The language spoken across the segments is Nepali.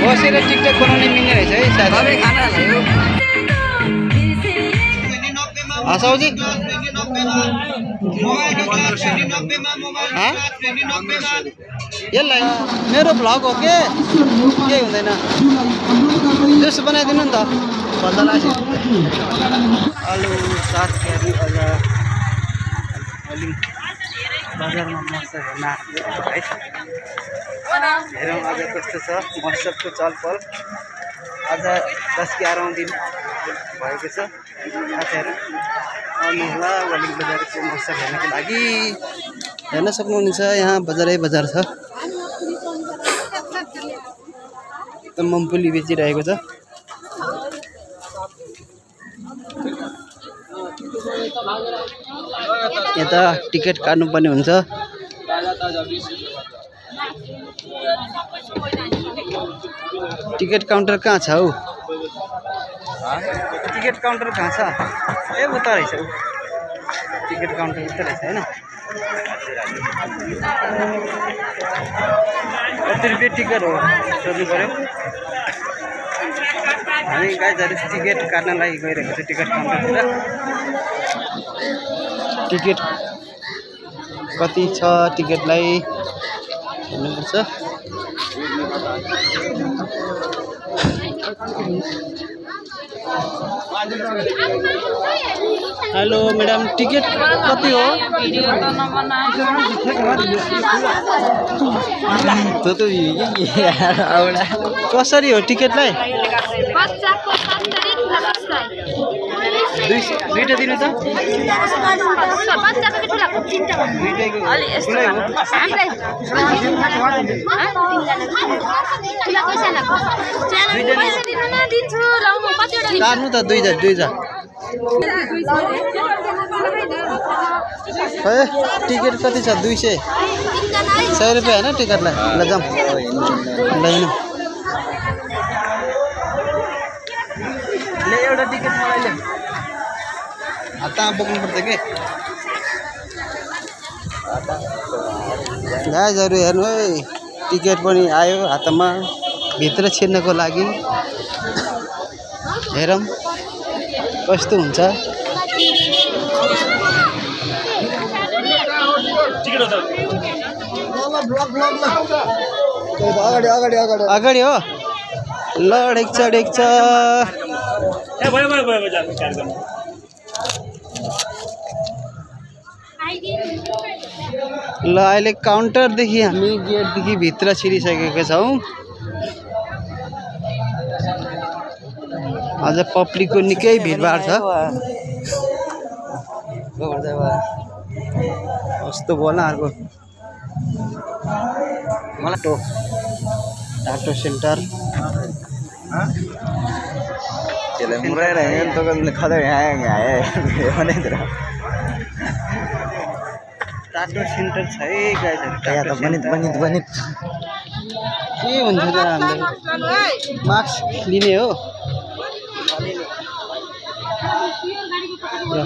बसेर टिकटक बनाउने मिल्ने रहेछ है सायद सबै खाना ल्यायो साउजी यसलाई मेरो भ्लग हो के हुँदैन जस बनाइदिनु नि त आलु सागहरू अलि बजारमा मौसम हेर्न आएको है हेरौँ आज कस्तो छ मौसमको चलपल आज 10-11औं दिन भएको छ साथीहरू आउनुहोला वलिङ बजारको मौसम हेर्नको लागि हेर्न सक्नुहुन्छ यहाँ बजारै बजार छ एकदम मम्फुली बेचिरहेको छ यता टिकट काट्नुपर्ने हुन्छ टिकट काउन्टर कहाँ छ हौ टिकट काउन्टर कहाँ छ ए उता रहेछ टिकट काउन्टर उता रहेछ हैन कति रुपियाँ टिकट हो सोध्नु पर्यो हामी गाइजहरु टिकट काट्नलाई गइरहेको छ टिकट काउन्टरतिर टिकट कति छ टिकटलाई हेर्नुपर्छ हेलो मैडम टिकट कति हो कसरी हो टिकटलाई दुईटा दिनु त काट्नु त दुईटा टिकट कति छ 200 रुपियाँ हैन टिकटलाई ल जाम लैन ले एउटा टिकट मलाई ले हातमा बोक्नु पर्छ के गाइजहरु हेर्नु है टिकट पनि आयो हातमा भित्र छिर्नको लागि हेरौँ कस्तो हुन्छ अगाडि हो ल डेक्छ ल अहिले काउन्टरदेखि हामी गेटदेखि भित्र छिरिसकेका छौँ आज पब्लिकको निकै भिडभाड छ कस्तो बोल्न अर्को टाटो सेन्टर टाटो सेन्टर छ है गाइजहरु के हुन्छ त हामीले मास्क लिने हो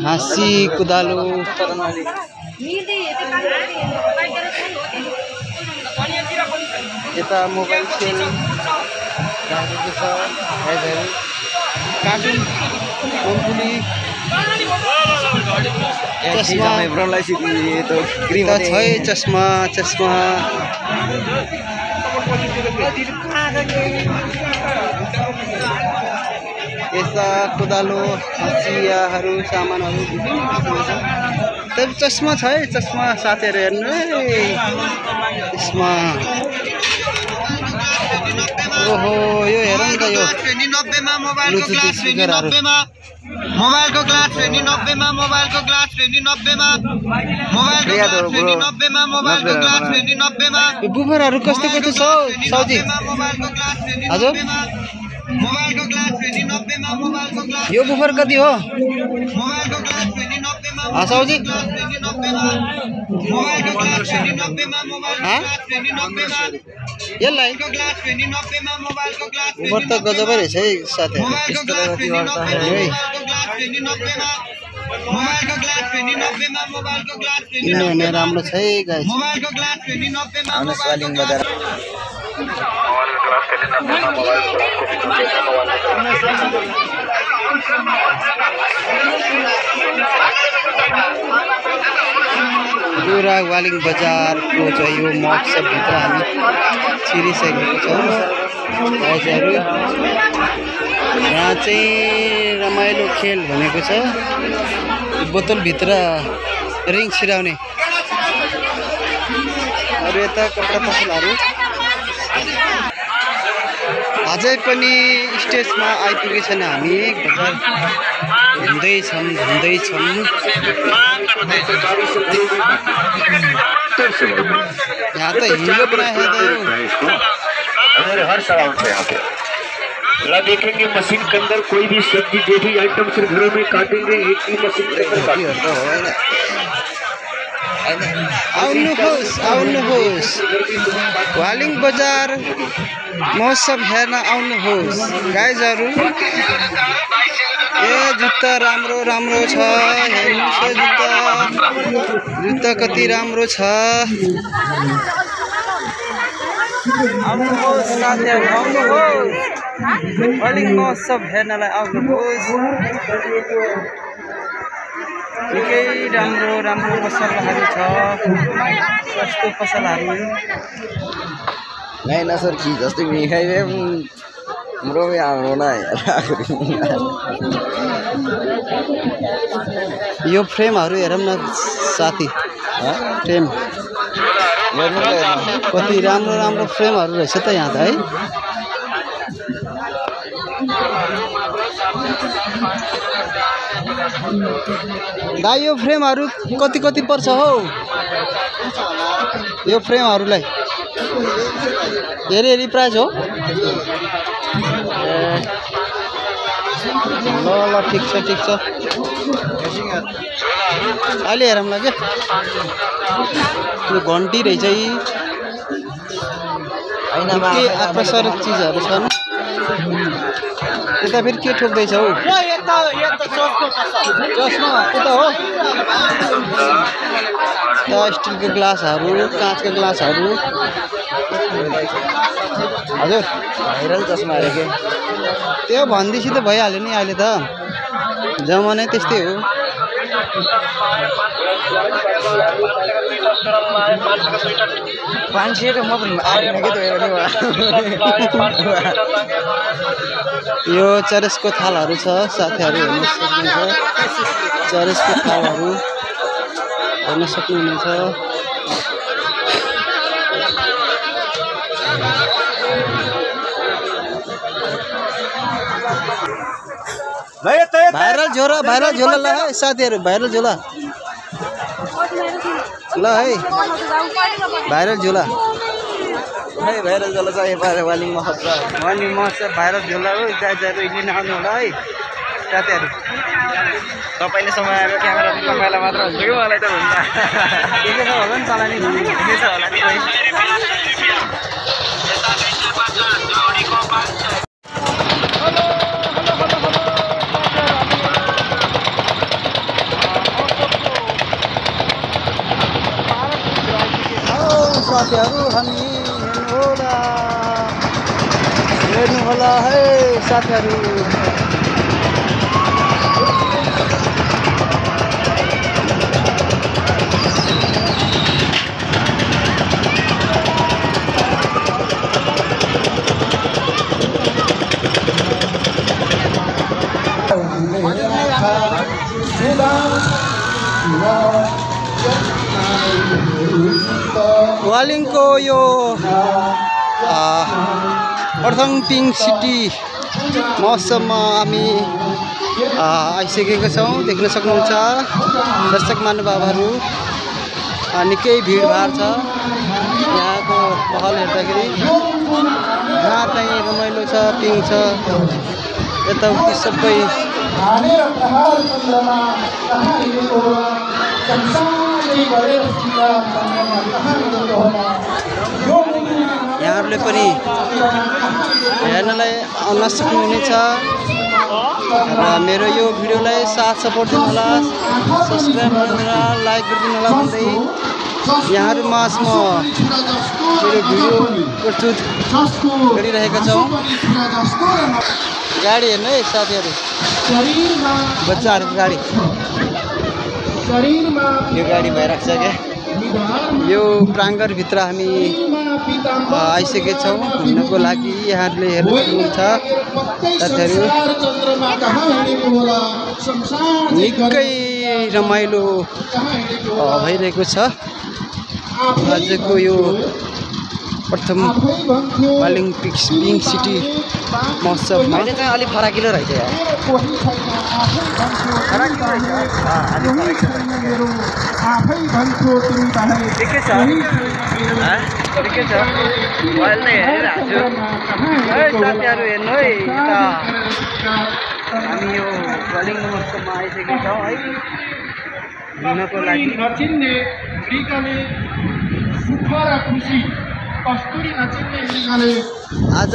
हाँसी कुदालो यता मोबाइल सेल राखेको छ कार्टुन मम्फुली चस्मा यस्ता कुदालो हँसियाहरू सामानहरू तर चस्मा छ है चस्मा साथीहरू हेर्नु है चस्मा ओहो यो हेरौँ त यो ब्लुटुथ स्पिकरहरू मोबाइलको ग्लास 90 मा मोबाइलको ग्लास 90 मा मोबाइलको ग्लास 90 मा मोबाइलको ग्लास 90 मा बुफरहरू कस्तो छ साउजी हजुर मोबाइलको ग्लास 90 मा मोबाइलको ग्लास यो बुफर कति हो मोबाइलको ग्लास 90 मा साउजी 90 मा मोबाइलको ग्लास 90 मा मोबाइलको ग्लास 90 मा यसलाई ग्लास 90 मा मोबाइलको ग्लास बुफर त गजबै रहेछ है साथै यस्तो कति गर्दा है मोबाइलको ग्लास 90 मा मोबाइलको ग्लास 90 मा राम्रो छ है गाइस मोबाइलको ग्लास 90 मा मोबाइलको ग्लास 90 मा पुरा वालिङ बजारको चाहिँ यो महोत्सवभित्र हामी छिरिसकेको छौँ गाइजहरू। यहाँ चाहिँ रमाइलो खेल भनेको छ बोतलभित्र रिङ छिराउने। अरू यता कपडा पसलहरू अझै पनि स्टेजमा आइपुगेछन्। हामी बजार घुम्दैछौँ। यहाँ त हिलो बनाया हर सवाल है यहाँ पे ला देखेंगे मशीन के अंदर कोई भी सब्जी जो भी आइटम सिर्फ घरों में काटेंगे एक ही मशीन के अंदर काटेंगे। आउनुहोस् वालिङ बजार महोत्सव हेर्न आउनुहोस् गाइजहरू। ए जुत्ता राम्रो छ, हेर्नुहोस् जुत्ता कति राम्रो छ। आउनुहोस् साथीहरू, आउनुहोस् वालिङ महोत्सव हेर्नलाई आउनुहोस्। निकै राम्रो पसलहरू छ, सस्तो पसलहरू। नहीं ना सर चीज जस्तै मिठाई में हाम्रो यहाँ ना यो फ्रेमहरू हेरौँ न साथी। फ्रेम कति राम्रो फ्रेमहरू रहेछ त यहाँ त है। दाइ यो फ्रेमहरू कति पर्छ हौ? यो फ्रेमहरूलाई हेरी प्राइस हो? ल ठिक छ अहिले हेरौँला के। यो घन्टी रहेछ यी के आकर्षक चिजहरू छन्। यता फेरि के ठोक्दैछ हौ? चस्मा यता हो। स्टिलको ग्लासहरू, काँचको ग्लासहरू। हजुर भाइरल चस्मा अरे के त्यो भन्दैछ त भइहाल्यो नि। अहिले त जमानै त्यस्तै हो। यो चरसको थालहरू छ साथीहरू, हेर्न सक्नुहुन्छ। चरसको थालहरू हेर्न सक्नुहुनेछ। भाइरल झोला ल है साथीहरू, भाइरल झोला ल है, भाइरल झोला चाहिए वालिङ महोत्सव भाइरल झोला हो। गाइजहरू लिन आउनु होला है साथीहरू। तपाईँले समाएको क्यामेरा तपाईँलाई मात्र हुन्छ कि मलाई त हुन्छ। ठिकै छ होला नि तँलाई नि ठिकै छ होला नि। साथीहरू हामी हेर्नु होला है साथीहरू। वालिङको यो प्रथम पिङ्क सिटी महोत्सवमा हामी आइसकेका छौँ। देख्न सक्नुहुन्छ दर्शक महानुभावहरू निकै भिडभाड छ। यहाँको पहल हेर्दाखेरि जहाँ चाहिँ रमाइलो छ, पिङ छ, यताउति सबै यहाँहरूले पनि हेर्नलाई आउन सक्नुहुनेछ। र मेरो यो भिडियोलाई साथ सपोर्ट दिनु होला, सब्सक्राइब गर्नु होला, लाइक गरिदिनु होला भन्दै यहाँहरू माझमा मेरो भिडियो प्रस्तुत गरिरहेका छौँ। गाडी हेर्नु है साथीहरू, बच्चाहरूको गाडी। यो गाडी भइरहेको छ क्या। यो प्राङ्गणभित्र हामी आइसकेका छौँ हिँड्नको लागि। यहाँहरूले हेर्न सक्नुहुन्छ साथीहरू, निकै रमाइलो भइरहेको छ आजको यो प्रथम वालिङ पिङ्क सिटी महोत्सवमा। अहिले चाहिँ अलिक फराकिलो रहेछ यार, ठिकै छ ठिकै छ। अहिले नै हेरिरहेको छु है साथीहरू, हेर्नु है यता हामी यो वालिङ महोत्सवमा आइसकेका छौँ है हिँड्नको लागि। आज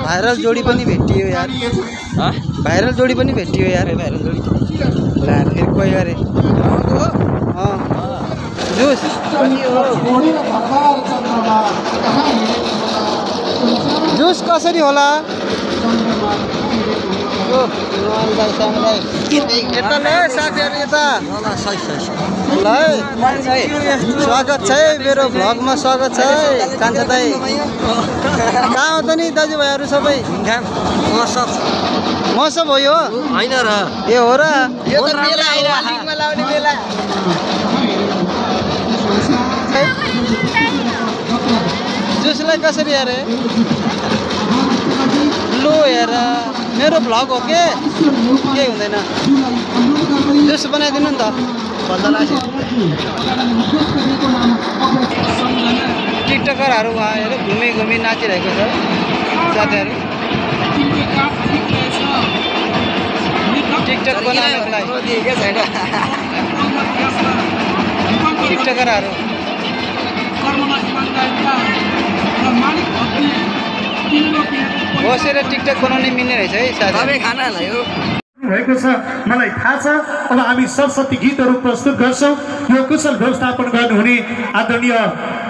भाइरल जोडी पनि भेटियो यार, भाइरल जोडी पनि भेटियो यार, भाइरल जोडी ला फेरि कोही गरे जुस जुस कसरी होला? यता नै साथीहरू यता ल है, स्वागत छ है मेरो भ्लगमा, स्वागत छ है कान्छा दाई। कहाँ हो त नि दाजुभाइहरू सबै? महोत्सव हो यो होइन र? ए हो र, यो त मेला वालिङमा लाउने मेला। जुसलाई कसरी अरे? लो हेर मेरो भ्लग हो के केही हुँदैन, जुस बनाइदिनु नि त। टिकटकरहरू उहाँहरू घुमी घुमी नाचिरहेको छ साथीहरू, टिकटक बनाउनको लागि टिकटकरहरू बसेर टिकटक बनाउने मिल्ने रहेछ है साथी। खाना भएको छ मलाई थाहा छ। अब हामी सरस्वती गीतहरू प्रस्तुत गर्छौँ। यो कुशल व्यवस्थापन गर्नुहुने आदरणीय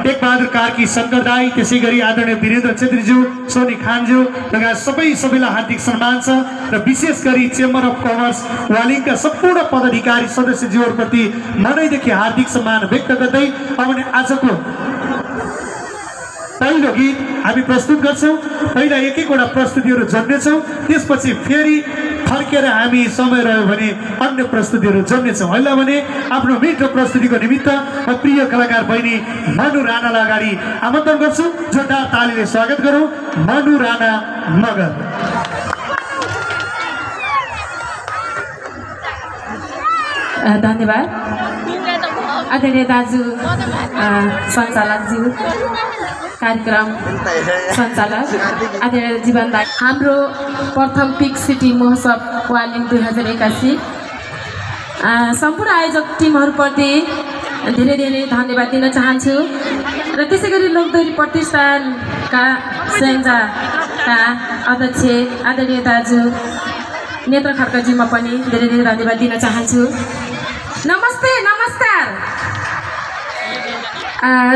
टेकबहादुर कार्की शङ्कर दाई, त्यसै गरी आदरणीय वीरेन्द्र छेत्रीज्यू, सोनी खानज्यू लगायत सबैलाई हार्दिक सम्मान छ। र विशेष गरी चेम्बर अफ कमर्स वालिङका सम्पूर्ण पदाधिकारी सदस्यज्यूहरूप्रति मनैदेखि हार्दिक सम्मान व्यक्त गर्दै अब आजको पहिलो गीत हामी प्रस्तुत गर्छौँ। पहिला एक एकवटा प्रस्तुतिहरू जोड्नेछौँ, त्यसपछि फेरि फर्केर हामी समय रह्यो भने अन्य प्रस्तुतिहरू जोड्नेछौँ। अहिले भने आफ्नो मिठो प्रस्तुतिको निमित्त म प्रिय कलाकार बहिनी मनु राणालाई अगाडि आमन्त्रण गर्छु। जोरदार तालीले स्वागत गरौँ मनु राणा मगर। धन्यवाद आदरणीय दाजु सञ्चालकज्यू, कार्यक्रम सञ्चालक आदरणीय जीवन दाई। हाम्रो प्रथम पिक सिटी महोत्सव वालिङ 2081 सम्पूर्ण आयोजक टिमहरूप्रति धेरै धेरै धन्यवाद दिन चाहन्छु। र त्यसै गरी लोकदोहोरी प्रतिष्ठानका स्याङ्जाका अध्यक्ष आदरणीय दाजु नेत्र खड्काज्यूमा पनि धेरै धेरै धन्यवाद दिन चाहन्छु। नमस्ते नमस्कार।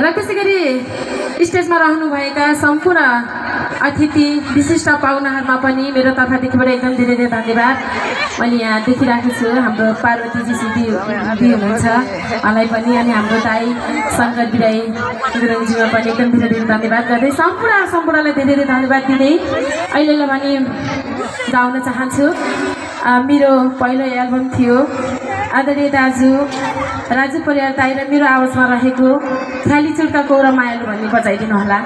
र त्यसै गरी स्टेजमा रहनुभएका सम्पूर्ण अतिथि विशिष्ट पाहुनाहरूमा पनि मेरो तर्फदेखिबाट एकदम धेरै धेरै धन्यवाद। मैले यहाँ देखिरहेको छु हाम्रो पार्वतीजी सिद्धि हुनुहुन्छ, उहाँलाई पनि, अनि हाम्रो दाई शङ्कर बिराई गुरुङज्यूमा पनि एकदम धेरै धेरै धन्यवाद गर्दै सम्पूर्णलाई धेरै धेरै धन्यवाद दिँदै अहिलेलाई भने गाउन चाहन्छु। मेरो पहिलो एल्बम थियो आदरणीय दाजु राजु परियार दाई र मेरो आवाजमा रहेको ख्याली चुड्का कौरा मायालु भन्ने बजाइदिनु होला।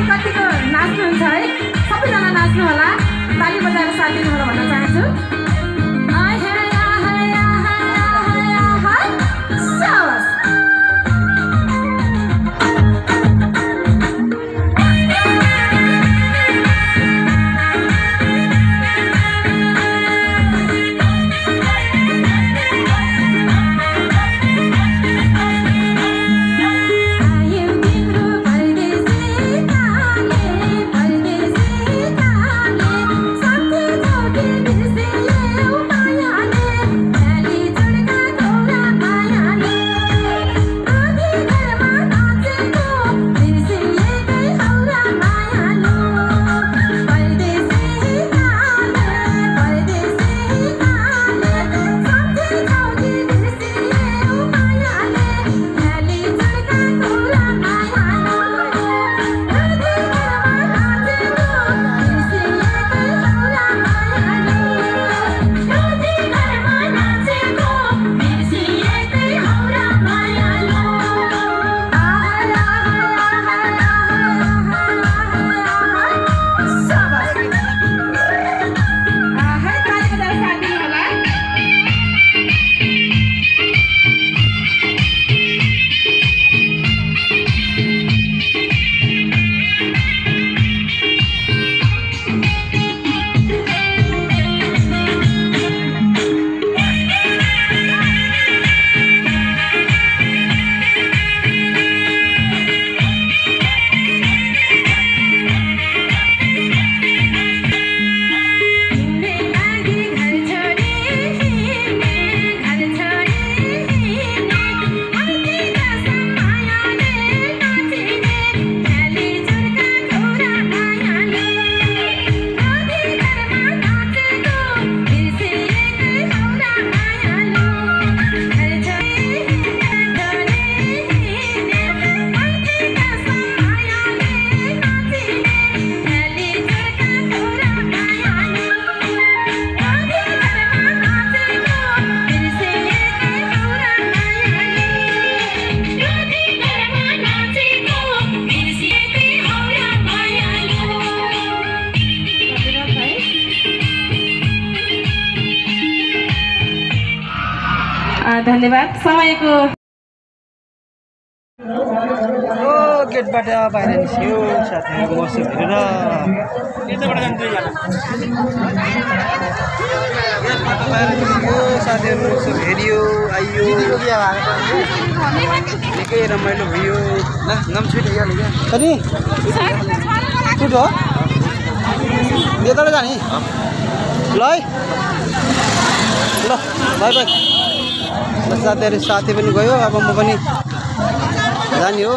कतिको नाच्नुहुन्छ है, सबैजना नाच्नु होला, ताली बजाएर साथ दिनु होला भन्न चाहन्छु। Say धन्यवाद समयको गेटबाट बाहिर निस्क्यो साथीहरू मौसम हेरेर गेटबाट बाहिर निस्क्यो साथीहरू मौसम हेऱ्यो आइयो निकै रमाइलो भयो ल नाम छुटिहाल्यो क्या अनि छुट हो यताबाट जाने ल है ल बाई बाई साथीहरू साथी पनि गयो अब म पनि जाने हो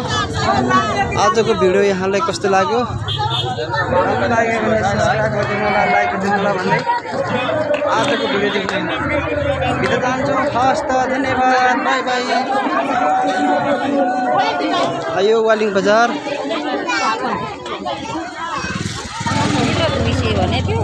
आजको भिडियो यहाँलाई कस्तो लाग्यो राम्रो लाग्यो भने सब्सक्राइब गरिदिनु होला लाइक गरिदिनु होला भन्दै आजको भिडियोदेखि बिदा चाहन्छु हस् त धन्यवाद बाई बाई आयो वालिङ बजार भने थियो